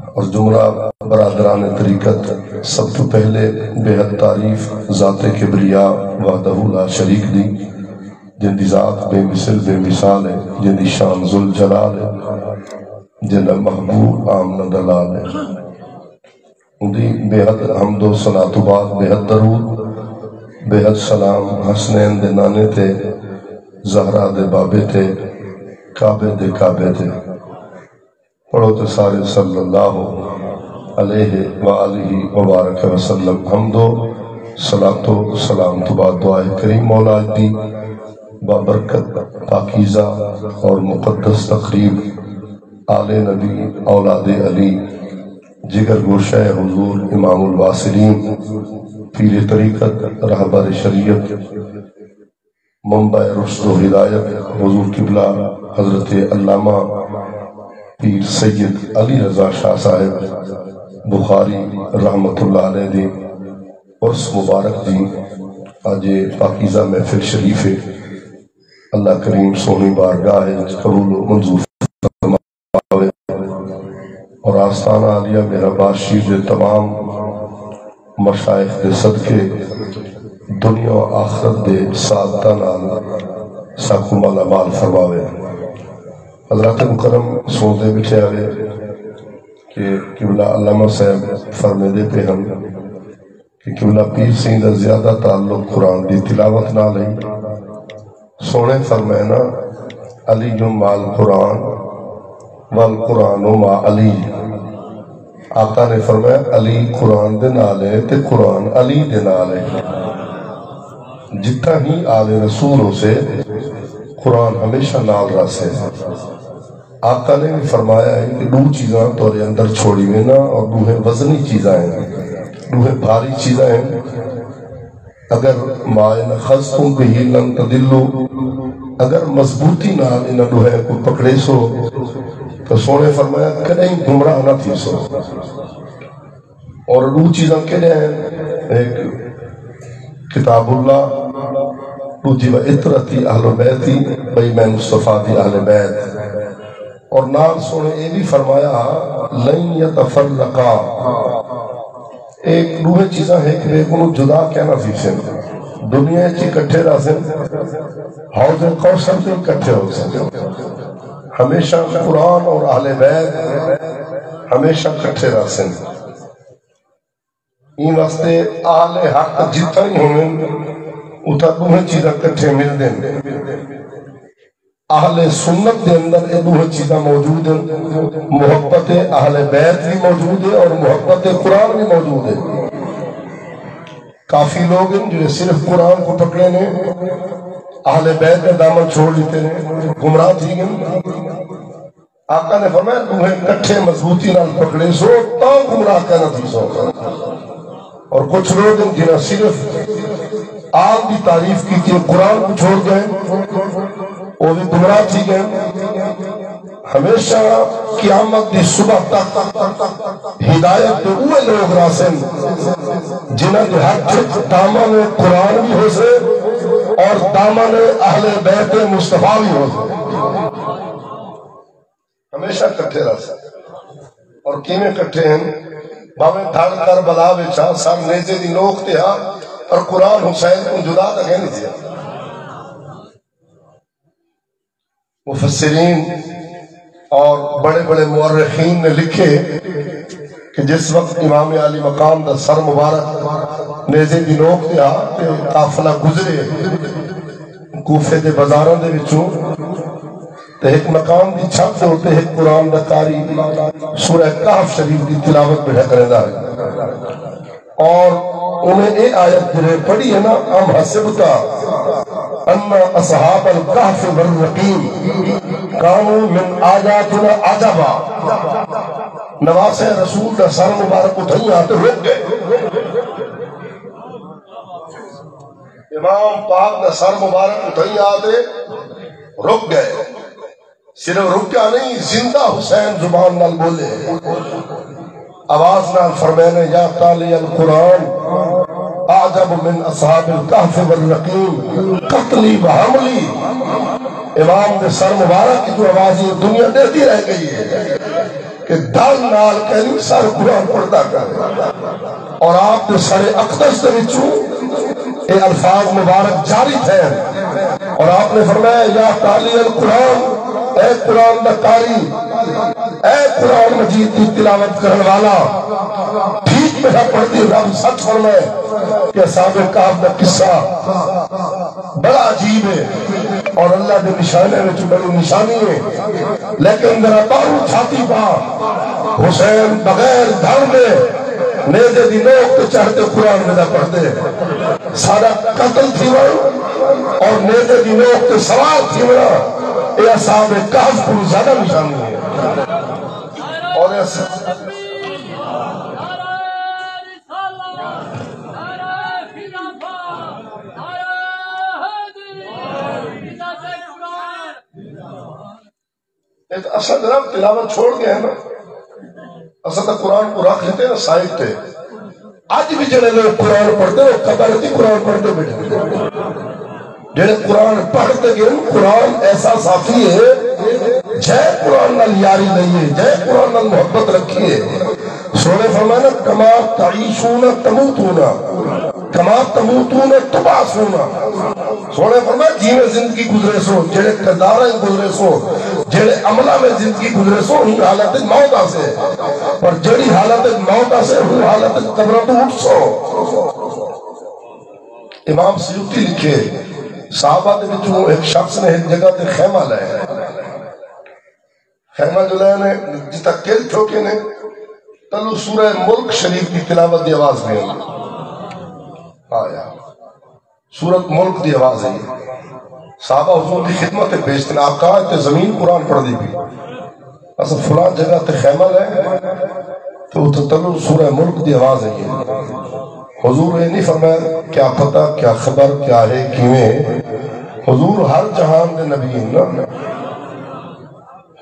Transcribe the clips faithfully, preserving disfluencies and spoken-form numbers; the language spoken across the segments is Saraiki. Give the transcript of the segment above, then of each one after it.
اور جملہ برادران طریقت، سب توں پہلے بے حد تعریف ذات کبریا وحدہ لا شریک دی، جیندی ذات بے مثل بے مثال ہے، جیندی شان ذوالجلال ہے، جیندا محبوب آمنہ دا لال ہے۔ اوندی بے حد حمد و ثنا توں بعد بے حد درود، بے حد سلام حسنین دے نانے تے، زہرا دے بابے تے، کعبے دے کعبے تے۔ پڑھو تے سارے صلی اللہ علیہ وآلہ وبارک وسلم۔ حمد و صلاۃ و سلام توں بعد دعائے کریم مولا اج دی بابرکت، پاکیزہ اور مقدس تقریب آل نبی اولاد علی، جگر گوشہ حضور امام الواصلین، پیر طریقت، رہبر شریعت، منبع رشد و ہدایت حضور قبلہ حضرت علامہ پیر سید علی رضا شاہ صاحب بخاری رحمت اللہ علیہ دی عرس مبارک دی اڄ پاکیزہ محفل شریف ہے۔ اللہ کریم سوہݨی بارگاہ وچ قبول و منظور فرماوے۔ اور آستانہ عالیہ مہرآباد شریف دے تمام مشائخ دے صدقے دنیا و آخرت دے سعادتاں نال ساکوں مالا مال فرماوے۔ حضرات مکرم سݨدے ٻیٹھے ہاوے کہ قبلہ علامہ صاحب فرمیندے پئے ہن کہ قبلہ پیر سئیں دا زیادہ تعلق قرآن دی تلاوت نال ہئی۔ سوہݨے فرمائے نا، "علی مع القرآن والقرآن مع علی۔" آقا نے فرمایا، "علی قرآن دے نال ہے تے قرآن علی دے نال ہے۔" جتھاں ہی آل رسول ہوسے، قرآن ہمیشہ نال رہسے۔ آقا نے وی فرمایا ہے کہ ݙو چیزاں تہاݙے اندر چھوڑی وینداں، اور ݙوہیں وزنی چیزاں ہن، ݙوہیں بھاری چیزاں ہن۔ اگر ما ان اخذتم به لن تضلوا، اگر مضبوطی نال انہاں ݙوہیں کوں پکڑیسو، تو سوہݨے فرمایا کݙاہیں گمراہ نہ تھیسو۔ اور ݙو چیزاں کیڑھیاں ہن؟ ہک کتاب اللہ، ݙوجھی و عترتی اہل بیتی، ٻئی میں مصطفیٰ دی اہل بیت۔ اور نال سوہݨے اے وی فرمایا، "لن یتفرقا"، اے ݙوہیں چیزاں ہک ٻئے کنوں جدا کائنا تھیسن، دنیا اچ اکٹھے رہسن، حوض کوثر تے اکٹھے ہوسن۔ ہمیشہ قرآن اور اہل بیت ہمیشہ اکٹھے رہسن۔ ایں واسطے اہل حق جتھاں ہی ہوون، اتھاں ݙوہیں چیزاں کٹھے ملدن۔ اہل سنت دے اندر اے ݙوہیں چیزاں موجود ہن، محبت اہل بیت وی موجود ہے اور محبت قرآن وی موجود ہے۔ کافی لوگ ہن جڑے صرف قرآن کوں پکڑے نے، اہل بیت دا دامن چھوڑ ݙتے نے، گمراہ تھی ڳئے۔ آقا نے فرمایا، "ݙوہیں کٹھے مضبوطی نال پکڑیسو، تاں گمراہ کائنا تھیسو۔" اور کچھ لوگ ہن جنہاں صرف آل دی تعریف کیتی ہے، قرآن کوں چھوڑ ڳئے، او وی گمراہ تھی ڳئے۔ ہمیشہ قیامت دی صبح تک ہدایت تے اوہے لوگ رہسن جنہاں دے ہتھ وچ دامن قرآن وی ہوسے اور دامن اہل بیت مصطفیٰ وی ہوسے۔ ہمیشہ کٹھے رہسن۔ اور کیویں کٹھے ہن؟ بھاویں دھڑ کربلا وچ ہا، سر نیزے دی نوک تے ہا، پر قرآن حسین کوں جدا تاں کائنی تھیا۔ مفسرین اور بڑے بڑے مورخین نے لکھے کہ جس وقت امام عالی مقام دا سر مبارک نیزے دی نوک تے ہا تے قافلہ گزرے کوفے دے بازاراں دے وچوں، تے ہک مقام دی چھت دے اتے ہک قرآن دا قاری سورہ کہف شریف دی تلاوت ٻیٹھا کریندا ہے۔ اور انہیں اے آیت جڑے پڑھی ہے نا، "ام حسبت ان اصحاب الکہف والرقیم کانوا من آیاتنا عجبا۔" نواسہ رسول دا سر مبارک اتھائیں آ تے رک ڳئے۔ امام پاک دا سر مبارک اتھائیں آ تے رک ڳئے۔ صرف رکیا نہیں، زندہ حسین زبان نال ٻولے۔ آواز نال فرمائے نے، "یا تالی القرآن اعجب من اصحاب الکہف والرقیم، قتلی و حملی۔" امام دے سر مبارک دی آواز یہ دنیا ݙیکھدی رہ ڳئی ہے۔ کہ دل نال کہنی سر قرآن پڑھدا کر۔ اور آپ دے سر اقدس دے وچوں اے الفاظ مبارک جاری تھے اور آپ نے فرمایا، یا قاری القرآن، اے قرآن دا قاری، اے قرآن مجید دی تلاوت کرن والا، ٹھیک پیا پڑھدیں۔ رب سچ فرمائے کہ اصحاب کہف دا قصہ بڑا عجیب ہے اور اللہ دے نشانیاں وچ بڑی نشانی ہے، لیکن ذرا ٻاہروں چھاتی پا، حسین بغیر دھڑ دے نیزے دی نوک تے چڑھ تے قرآن ودا پڑھدے۔ ساݙا قتل تھیوݨ اور نیزے دی نوک تے سوار تھیوݨا، اے اصحاب کہف کوں زیادہ نشانی ہے۔ اور اس تے اساں جناب تلاوت چھوڑ ڳئے ہیں نا، اساں تاں قرآن کوں رکھ ݙتے نا سائیڈ تے۔ اڄ وی جڑے لوگ قرآن پڑھدے، وہ قبر دی قرآن پڑھدے بیٹھے۔ جڑے قرآن پڑھدے ڳئے، قرآن ایسا ساتھی ہے، جے قرآن نال یاری لئی ہے، جے قرآن نال محبت رکھی ہے۔ سوہݨے فرمایا نا، کما تعیشون تموتون، کما تموتون تبعثون۔ سوہݨے فرمایا، جیویں زندگی گزریسو، جیڑھے کرداراں وچ گزریسو، جیڑھے عملاں وچ زندگی گزریسو، ایں حالت وچ موت آسے۔ پر جیڑھی حالت وچ موت آسے، اوں حالت وچ قبراں توں اٹھسو۔ امام سیوطی لکھے، صحابہ دے وچوں ہک شخص نے ہک جگہ تے خیمہ لایا۔ خیمہ جو لائے نے، جتھاں کل ٹھوکے نے، تلو سورہ ملک شریف دی تلاوت دی آواز پئی آئی۔ آیا۔ سورت ملک دی آواز آئی۔ صحابہ حضور دی خدمت تے پیش تھے، آقا، تے زمین قرآن پڑھدی پئی۔ اساں فلاں جگہ تے خیمہ لائے، تے اتھاں تلو سورہ ملک دی آواز آئی ہے۔ حضور اے نہیں فرمایا، کیا پتہ، کیا خبر، کیا ہے، کیویں ہے۔ حضور ہر جہان دے نبی ہیں نا۔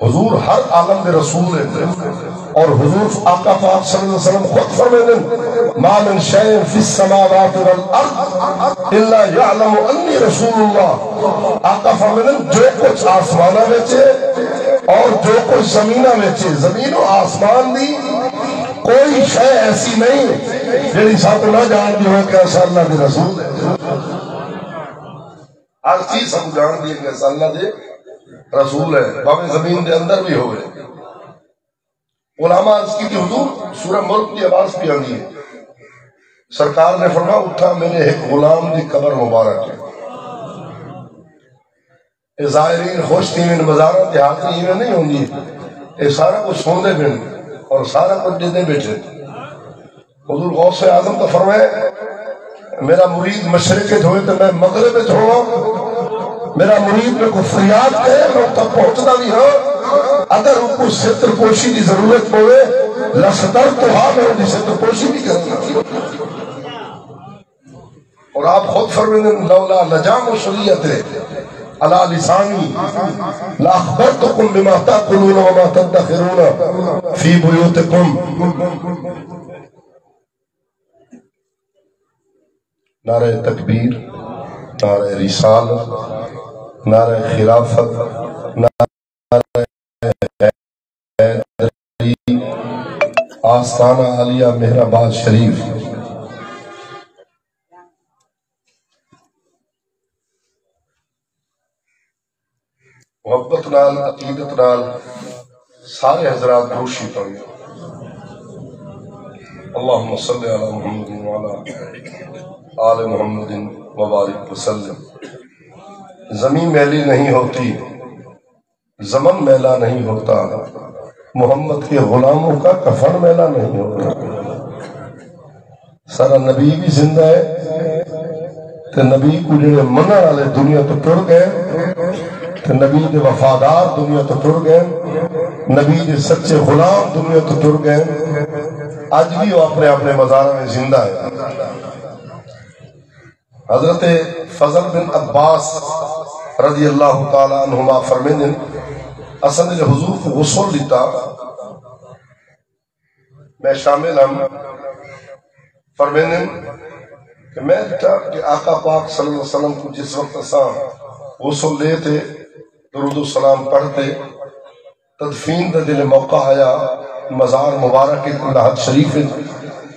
حضور ہر عالم دے رسول ہیں۔ اور حضور آقا پاک صلی اللہ علیہ وسلم خود فرمیندن، ما من شیء فی السماوات والارض الا یعلم انی رسول اللہ۔ آقا فرمیندن، جو کچھ آسماناں وچ ہے اور جو کچھ زمیناں وچ ہے، زمین و آسمان دی کوئی شے ایسی نہیں جڑی ساکوں نہ جاندی ہوئے کہ اساں اللہ دے رسول ہیں۔ ہر چیز ساکوں جاندی ہے کہ اساں اللہ دے رسول ہیں، بھاویں زمین دے اندر بھی ہوئے۔ علماء عرض کیتی، حضور، سورہ ملک دی آواز پئی آندی ہے۔ سرکار نے فرمایا، اتھاں میرے ہک غلام دی قبر مبارک ہے۔ اے زائرین خوش تھیون، مزاراں تے حاضری ایویں نہیں ہوندی۔ اے سارا کچھ سوندے پن اور سارا کچھ ݙیندے بیٹھے۔ حضور غوث اعظم تو فرمائے، میرا مرید مشرق وچ ہوئے تے میں مغرب وچ ہوواں، میرا مرید میرے کوں فریاد کرے، میں اتھاں پہنچدا وی ہاں۔ اگر اوکوں ستر پوشی دی ضرورت پوے، لسترتھا، میں اوندی ستر پوشی وی کروں گا۔ اور آپ خود فرمیندے، لولا لجام الشریعت علی لسانی لاخبرتکم بما تاکلون وما تدخرون فی بیوتکم۔ نعرہ تکبیر، نعرہ رسالت، نعرہ خلافت، نعرہ حیدری، آستانہ عالیہ مہر آباد شریف۔ محبت نال، عقیدت نال سارے حضرات دروشی پڑھیں۔ اللہم صل علی محمد وعلی آل محمد وبارک وسلم۔ زمین میلی نہیں ہوتی، زمن میلا نہیں ہوتا، محمد کے غلاموں کا کفن میلا نہیں ہوتا۔ سارا نبی بھی زندہ ہے تے نبی کو جڑے منن والے دنیا تو ٹر گئے تے نبی دے وفادار دنیا تو ٹر گئے، نبی دے سچے غلام دنیا تو ٹر گئے۔ اج بھی وہ اپنے اپنے مزاراں میں زندہ ہے۔ حضرت فضل بن عباس رضی اللہ تعالی عنہما فرمیندن، اساں نے حضور کو غسل دیتا، میں شامل ہم۔ فرمیندن کہ میں ڈٹھا کہ آقا پاک صلی اللہ علیہ وسلم کو جس وقت اساں غسل لے تے درود و سلام پڑھ تے تدفین دا جلے موقع آیا، مزار مبارک اچ، لحد شریف اچ،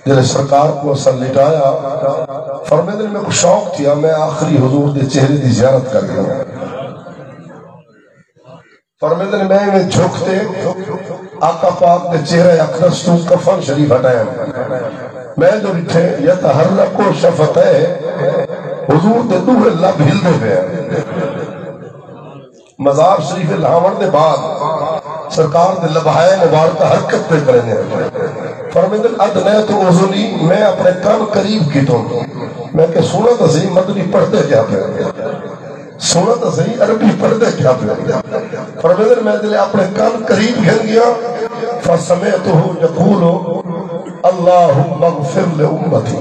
جیلے سرکار کوں اساں لٹایا، فرمیندے نے میکوں شوق تھیا، میں آخری حضور دے چہرے دی زیارت کر گھناں۔ فرمیندے نے میں ایویں جھک تے آقا پاک دے چہرہ اقدس توں کفن شریف ہٹایا۔ میں جو ݙٹھے، یتحرک شفتہ، حضور دے ݙوہیں لب ہلدے پئے ہن۔ مزار شریف لہاوݨ دے بعد سرکار دے لبہائے مبارکہ حرکت پئے کریندے ہن۔ فرمیندن، ادنیت اذنی، میں اپݨے کن قریب کیتن۔ میں کہ سݨا تاں صحیح، مدنی پڑھدے کیا پئے؟ سݨا تاں صحیح، عربی پڑھدے کیا پئے؟ فرمیندن، میں جلے اپݨے کن قریب گھن ڳیا، فسمعتہ یقول، اللہم اغفر لامتی۔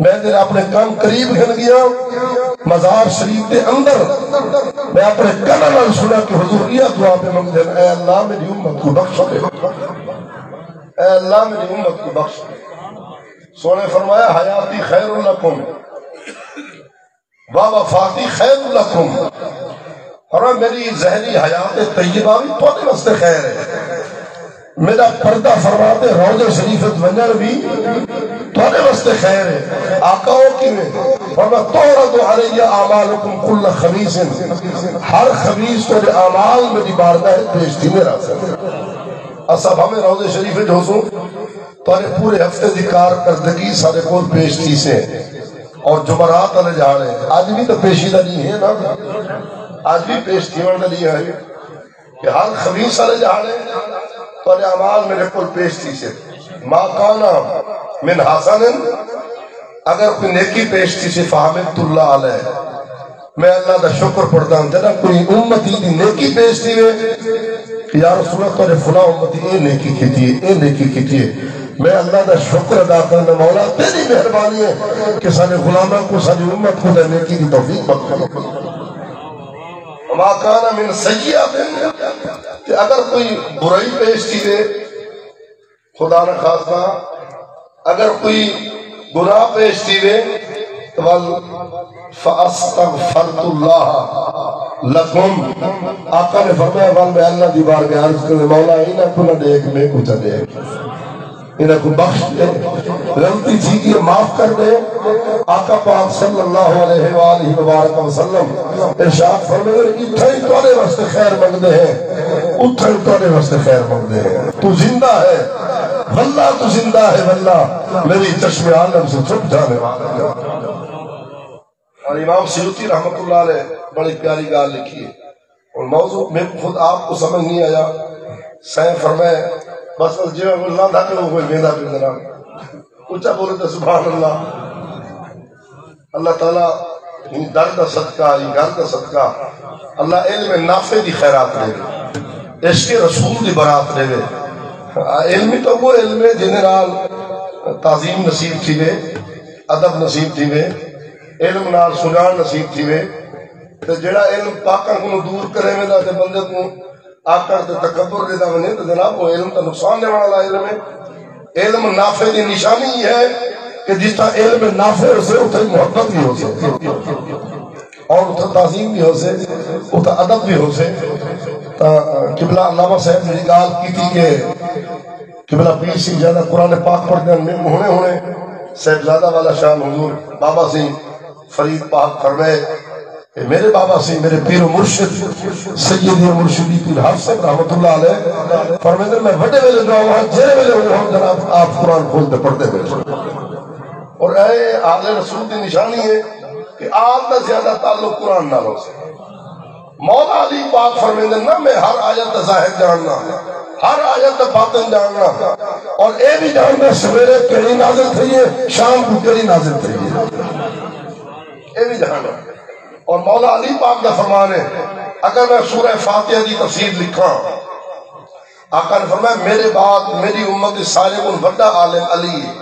میں جلے اپݨے کن قریب گھن ڳیا، مزار شریف دے اندر میں اپݨے کناں نال سݨا کہ حضور ایہا دعا پئے منگدے ہن، اے اللہ میری امت کوں بخش ݙے، اے اللہ میری امت کوں بخش ݙے۔ سوہݨے فرمایا، حیاتی خیر لکم و وفاتی خیر لکم۔ فرمایا، میری زہری حیات طیبہ وی تہاݙے واسطے خیر ہے، میرا پردہ فرما تے روضے شریف وچ ونڄݨ وی تہاݙے واسطے خیر ہے۔ آقا، او کیویں؟ فرمایا، تعرض علی اعمالکم کل خمیس، ہر خمیس تہاݙے اعمال میری بارگاہ وچ پیش تھیندے رہسن۔ اساں بھاویں روضے شریف وچ ہوسوں، تہاݙے پورے ہفتے دی کارکردگی ساݙے کول پیش تھیسے۔ اور جمعرات والے ݙیہاڑے، اڄ وی تاں پیشی دا ݙینہہ ہے نا، اڄ وی پیش تھیوݨ دا ݙینہہ ہے کہ ہر خمیس والے ݙیہاڑے تہاݙے اعمال میرے کول پیش تھیسے۔ ما کان من حسن، اگر کوئی نیکی پیش تھیسی، فحمدت اللہ علیہ، میں اللہ دا شکر پڑھداں۔ جݙاں کوئی امتی دی نیکی پیش تھیوے، یا رسول اللہ، تہاݙے فلاں امتی اے نیکی کیتی ہے، اے نیکی کیتی ہے، میں اللہ دا شکر ادا کرنا، مولا تیری مہربانی ہے کہ ساݙے غلاماں کوں، ساݙی امت کوں تیں نیکی دی توفیق بخشی۔ وما کان من سیئۃ، تے اگر کوئی برائی پیش تھیوے، خدا نخواستہ اگر کوئی گناہ پیش تھیوے، تو ول فاستغفرت اللہ لکم، آقا نے فرمایا، ول میں اللہ دی بارگاہ عرض کروں، مولا انہاں کوں نہ ݙیکھ، میکوں تاں ݙیکھ، انہاں کوں بخش ݙے، غلطی تھی ڳئی معاف کر ݙے۔ آقا پاک صلی اللہ علیہ وآلہ وبارک وسلم ارشاد فرمائے، اتھاں ہی تہاݙے واسطے خیر منگدے ہیں، اتھاں ہی تہاݙے واسطے خیر منگدے ہیں۔ تو زندہ ہے واللہ، تو زندہ ہے واللہ، میری چشم عالم سے چھپ جانے والا۔ اور امام سیوطی رحمۃ اللہ علیہ بڑی پیاری ڳالھ لکھی ہے۔ اور موضوع میں خود آپ کو سمجھ نہیں آیا۔ سائیں فرمائے، بس، بس، جیویں کوئی لاندا پیا، اوویں ویندا پیا جناب۔ اچا بولو تے سبحان اللہ۔ اللہ تعالیٰ ایں در دا صدقہ، ایں گھر دا صدقہ، اللہ علم نافع دی خیرات ݙے، عشق رسول دی برات ݙے۔ علم ہی تاں اوہو علم ہے جیندے نال تعظیم نصیب تھیوے، ادب نصیب تھیوے، علم نال سنڄاݨ نصیب تھیوے۔ تے جیڑھا علم پاکاں کنوں دور کرے ویندا تے بندے کوں آکڑ تے تکبر ݙیتا ونڄے، تے جناب، او علم تاں نقصان ݙیوݨ والا علم ہے۔ علم نافع دی نشانی اے ہے کہ جتھاں علم نافع ہوسے، اتھاں محبت وی ہوسے، اور اتھاں تعظیم وی ہوسے، اتھاں ادب وی ہوسے۔ تاں قبلہ علامہ صاحب جیڑھی ڳالھ کیتی کہ قبلہ پیر سنگھ زیادہ قرآن پاک پڑھدے ہن، میکوں ہݨے ہݨے صاحبزادہ والا شان حضور بابا سئیں فرید پاک فرمائے، اے میرے بابا سئیں، میرے پیر و مرشد، سید مرشدی پیر حافظ صاحب رحمۃ اللہ علیہ فرمیندے، میں وݙے ویلے جو آواں، جیڑھے ویلے او ہم جناب آپ قرآن کھول تے پڑھدے پئے۔ اور اے آل رسول دی نشانی ہے کہ آل دا زیادہ تعلق قرآن نال ہوسے۔ مولا علی پاک فرمیندے نا، میں ہر آیت دا ظاہر جاننا، ہر آیت دا باطن جاننا، اور اے وی جاننا سویرے کیڑھی نازل تھئی ہے، شام کوں کیڑھی نازل تھئی ہے، اے وی جاننا۔ اور مولا علی پاک دا فرمان ہے، اگر میں سورہ فاتحہ دی تفسیر لکھاں، آقا نے فرمایا، میرے بعد میری امت دے سارے کوں وݙا عالم علی ہے۔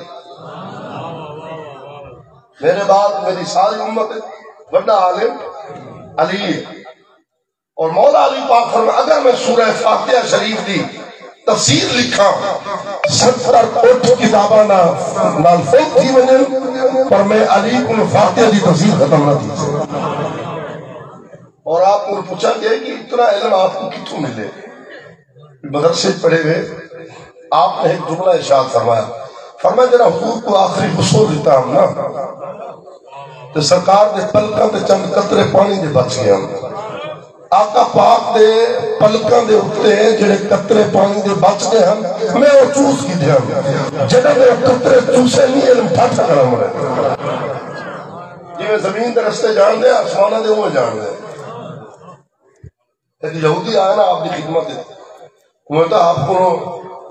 میرے بعد میری ساری امت وچ وݙا عالم علی ہے۔ اور مولا علی پاک فرمایا، اگر میں سورہ فاتحہ شریف دی تفسیر لکھاں، ستر اٹھ کتاباں نال، نال فوت تھی ونڄن، پر میں علی کوں فاتحہ دی تفسیر ختم نہ تھی سڳاں۔ اور آپ کو پوچھا گیا کہ اتنا علم آپ کو کتھوں ملے؟ مدرسے پڑھے ہوئے، آپ نے ایک جملہ ارشاد فرمایا، فرمایا، جڑا حضور کو آخری غسل دیتا ہم نا، تو سرکار دے پلکاں تے چند قطرے پانی دے بچ گئے ہن۔ آقا پاک دے پلکاں دے اُتے جڑے قطرے پانی دے بچ گئے ہن، میں او چوس کیتے ہن۔ جنہاں نے او قطرے چوسے نہیں، علم ٹھاٹھا کرا مرے۔ جویں زمین دے رستے جان دے، آسماناں دے اونویں جان دے۔ ایک یہودی آیا نا آپ دی خدمت وچ۔ میں تو آپ کو،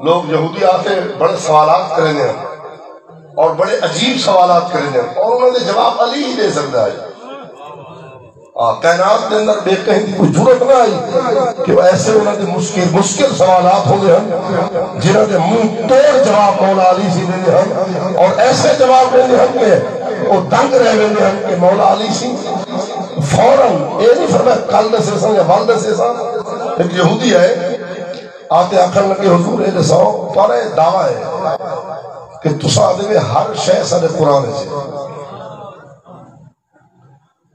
لوگ یہودی آ کے بڑے سوالات کریندے ہن اور بڑے عجیب سوالات کریندے ہن اور انہاں دے جواب علی ہی دے سکدا ہے۔ آ، کائنات دے اندر ٻئے کہیں دی کوئی جرات نہ آئی کہ وہ ایسے انہاں دے مشکل، مشکل سوالات ہوندے ہن جنہاں دے منہ توڑ جواب مولا علی سی ݙیندے ہن اور ایسے جواب ݙیندے ہن کہ وہ دنگ رہ ویندے ہن کہ مولا علی سی فوراً اے نہیں فرمایا کل ݙسیساں یا ول ݙسیساں۔ ایک یہودی ہے، آ تے آکھݨ لڳے، حضور، اے ݙساؤ، تہاݙا اے دعویٰ ہے کہ تساں آہدے وے ہر شے ساݙے قرآن وچ ہے۔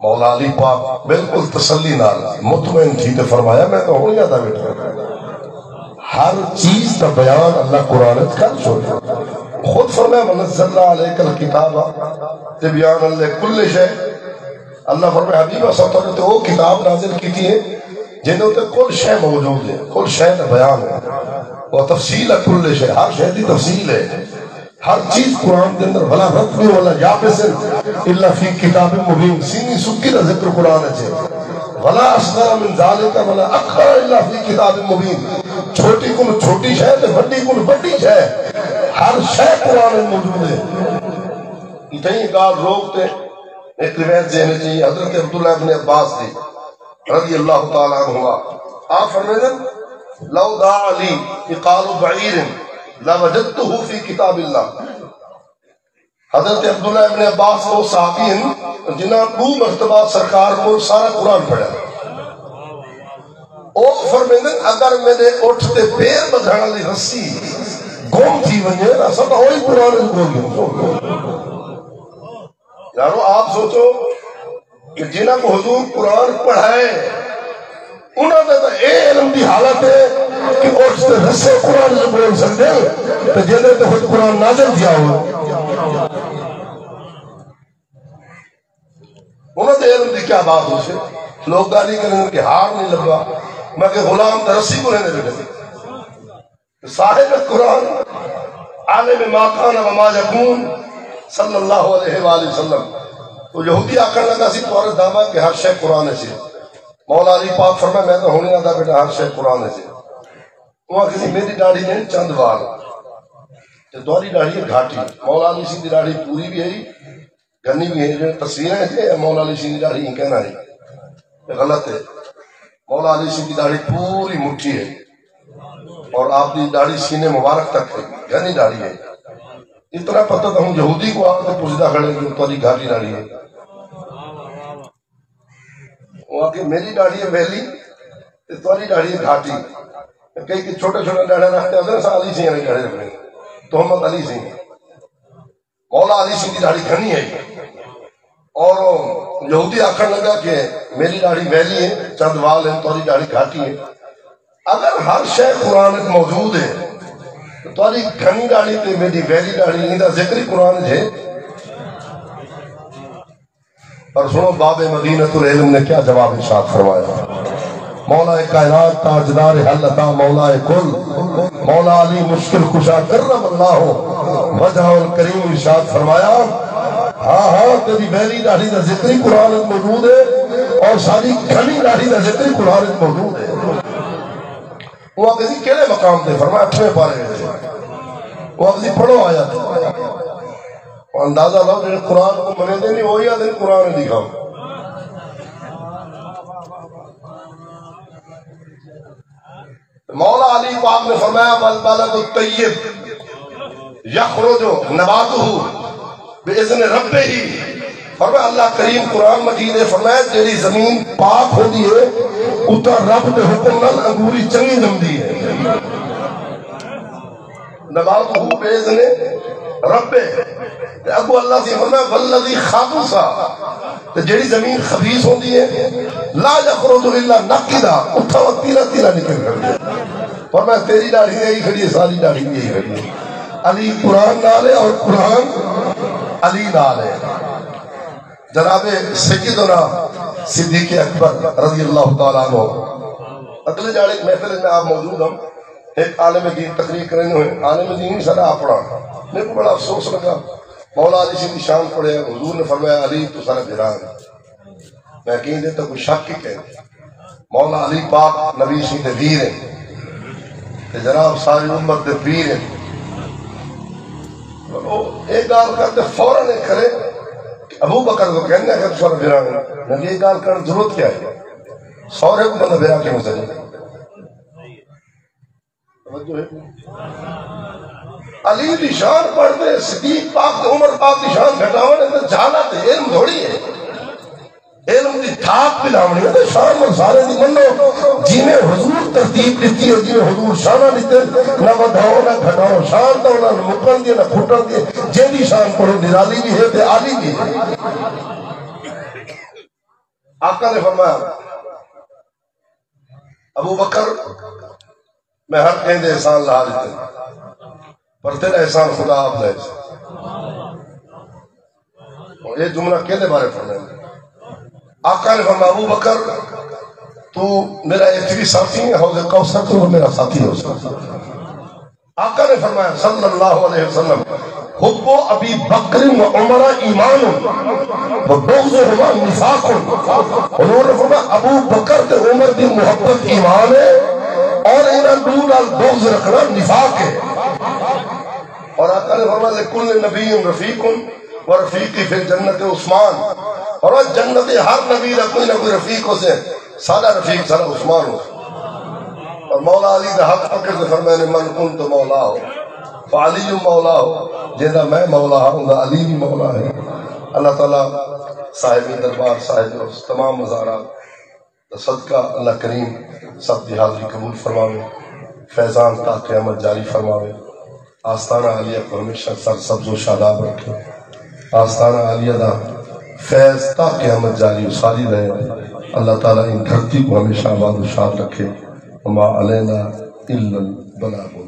مولا علی پاک بالکل تسلی نال مطمئن تھی تے فرمایا، میں تاں ہݨ ہی آہدا ٻیٹھاں، ہر چیز دا بیان اللہ قرآن وچ کر چھوڑیا۔ خود فرمایا، ونزلنا علیک الکتاب تبیانا لکل شیء۔ اللہ فرمائے، حبیب، اساں تہاݙے تے او کتاب نازل کیتی ہے جیندے اُتے کل شے موجود ہے، کل شے دا بیان ہے، و تفصیل کل شے، ہر شے دی تفصیل ہے، ہر چیز قرآن دے اندر، ولا رطب ولا یابس الا فی کتاب مبین، سینی سکی دا ذکر قرآن وچ ہے، ولا اصغر من ذالک ولا اکبر الا فی کتاب مبین، چھوٹی کوں چھوٹی شے تے وڈی کوں وڈی شے، ہر شے قرآن وچ موجود ہے۔ اتھائیں ڳالھ روک تے ہک روایت ذہن وچ آئی، حضرت عبداللہ ابن عباس دی رضی اللہ تعالیٰ عنہما، آپ فرمیندن، لو دعا لی عقال بعیر لوجدتہ فی کتاب اللہ۔ حضرت عبداللہ ابن عباس او صحابی ہن جنہاں ݙو مرتبہ سرکار کوں سارا قرآن پڑھیا۔ او فرمیندن، اگر میݙے اٹھ تے پیر ٻدھݨ والی رسی گم تھی ونڄے، اساں تاں اوہی قرآن وچ ڳول گھنسوں۔ یارو، آپ سوچو کہ جنہاں کوں حضور قرآن پڑھائے، انہاں دے تاں اے علم دی حالت ہے کہ اٹھ تے رسے قرآن نہ ٻول سڳدے، تے جیندے تے خود قرآن نازل تھیا ہوئے۔ انہاں دے علم دی کیا بات ہوسی؟ لوگ ڳالھیں کریندن کہ ہار نہیں لبھا، میں کہ غلام تاں رسی کوں لیندے ٻیٹھے۔ صاحب قرآن، عالم ما کان و ما یکون، صلی اللہ علیہ وآلہ وسلم۔ تو یہودی آکھݨ لڳا سی، تہاݙا دعویٰ کہ ہر شے قرآن وچ ہے۔ مولا علی پاک فرمائے، میں تاں ہݨ ہی آہدا ٻیٹھاں ہر شے قرآن وچ ہے۔ او آکھے سی، میݙی ݙاڑھی دے چند وال، تے تہاݙی ݙاڑھی ہے گھاٹی۔ مولا علی سی دی ݙاڑھی پوری وی ہے، گھنی وی ہے، جیڑھے تصویراں ہن، اے مولا علی شیر دی ݙاڑھی ایں کائنی ہے، اے غلط ہے۔ مولا علی شیر دی ݙاڑھی پوری مٹھی ہے اور آپ دی ݙاڑھی سینے مبارک تک ہے، گھنی ݙاڑھی ہے۔ اتنا پتہ تاں ہوں یہودی کوں آپ تے پچھدا کھڑے جو تہاݙی گھاٹی ݙاڑھی ہے۔ او آکھے، میݙی ݙاڑھی ہے ویلی تے تہاݙی ݙاڑھی ہے گھاٹی۔ کئی کئی چھوٹے چھوٹے ݙاڑھے رکھ تے آہدن، اساں علی شیر دے ݙاڑھے رکھݨے، تہمت علی شیر۔ مولا علی شیر دی ݙاڑھی گھنی ہے۔ اور یہودی آکھݨ لڳا کہ میݙی ݙاڑھی ویلی ہے، چند وال ہن، تہاݙی ݙاڑھی گھاٹی ہے۔ اگر ہر شے قرآن وچ موجود ہے، تو تہاݙی گھنی ݙاڑھی تے میݙی ویلی ݙاڑھی، ایندا ذکر ہی قرآن وچ ہے۔ پر سنو، باب مدینۃ العلم نے کیا جواب ارشاد فرمایا۔ مولا کائنات، تاجدار حل عطا، مولا کل، مولا علی مشکل کشا کرم اللہ وجہہ الکریم ارشاد فرمایا، ہاں ہاں، تیری ویلی ݙاڑھی دا ذکر ہی قرآن وچ موجود ہے اور ساری گھنی ݙاڑھی دا ذکر ہی قرآن وچ موجود ہے۔ او آکھے سی، کیڑھے مقام تے؟ فرمایا، اٹھویں پارے وچ۔ او آکھے سی، پڑھو آیت۔ او اندازہ لاؤ، جیڑھے قرآن کوں مݨیندے نہیں، اوہی آہدن قرآن دی کم۔ مولا علی پاک نے فرمایا، والبلد الطیب یخرج نباتہ بإذن ربہ۔ فرمایا، اللہ کریم قرآن مجید نے فرمایا، جیڑھی زمین پاک ہوندی ہے، اتھاں رب دے حکم نال انگوری چنگی جمدی ہے۔ نباتہ بإذن ربہ۔ تے اڳوں اللہ سی فرمایا، والذی خبث، تے جیڑھی زمین خبیث ہوندی ہے، لا یخرج الا نقدا، اتھاں وہ تیلا تیلا نکل کھڑدے۔ فرمایا، تیری ݙاڑھی نہیں کھڑی ہے، ساری ݙاڑھی نہیں کھڑی ہے۔ علی قرآن نال ہے اور قرآن علی نال ہے۔ جناب سیدنا صدیق اکبر رضی اللہ تعالیٰ عنہ، اڳلے ڄاڑے محفل میں آپ موجود ہم، ایک عالم دین تقریر کریں ہوئے، عالم دین ہی سارا اپنا۔ میرے کو بڑا افسوس لگا، مولا علی شریف دی شان پڑھے، حضور نے فرمایا، علی تو سارا گران۔ میں کہیں دے تو کوئی شک ہی کہیں۔ مولا علی پاک نبی شریف دے ویر ہیں۔ تے جناب ساری امت دے پیر ہیں۔ او ایک گال کر تے فوراً ایک کرے کہ ابو بکر کو کہنا کہ تساں گران۔ نبی ایک گال کرن ضرورت کیا ہے؟ سورے کو بندہ بیرا کیوں سجے؟ توجہ ہے؟ علی دی شان پڑھ دے، صدیق پاک تے عمر پاک دی شان گھٹاوݨ تے جہالت ہے، علم تھوڑی ہے۔ علم دی تھاک پلاوݨی ہے تے شان مظاہرے دی منو، جیویں حضور ترتیب ݙتی ہے، جیویں حضور شاناں ݙتے، نہ ودھاؤ نہ گھٹاؤ، شان تاں انہاں نال مکݨ دی ہے، نہ پھٹݨ دی ہے، جیندی شان پڑھو نرالی وی ہے تے عالی وی ہے۔ آقا نے فرمایا، ابو بکر، میں ہر کہیں دے احسان لا ݙتے، پر تیرا احسان خدا آپ لائے۔ اور یہ جملہ کہندے بارے فرمایا؟ آقا نے فرمایا، ابو بکر، تو میرا ایک بھی ساتھی ہے، حوض کوثر تو میرا ساتھی ہو سکتا۔ آقا نے فرمایا صلی اللہ علیہ وسلم، حب ابی بکر و عمر ایمان و بغضہما نفاق۔ حضور نے فرمایا، ابو بکر تے عمر دی محبت ایمان ہے اور انہاں دو نال بغض رکھنا نفاق ہے۔ اور آقا نے فرمایا، لکل نبی رفیق و رفیقی فی الجنت عثمان۔ اور جنت ہر نبی دا کوئی نہ کوئی رفیق ہو سے، سارا رفیق سارا عثمان ہو۔ اور مولا علی دا ہاتھ پکڑ کے فرمایا نے، من کنت مولا ہو فعلی مولا ہو، جیندا میں مولا ہاں، اوندا علی بھی مولا ہے۔ اللہ تعالیٰ صاحب دربار، صاحب تمام مزارات دا صدقہ اللہ کریم سب دی حاضری قبول فرماوے، فیضان تا قیامت جاری فرماوے، آستانہ عالیہ کو ہمیشہ سر سبز و شاداب رکھے، آستانہ عالیہ دا فیض تا قیامت جاری و ساری رہے۔ اللہ تعالیٰ ان دھرتی کو ہمیشہ آباد و شاد رکھے۔ وما علینا الا البلاغ۔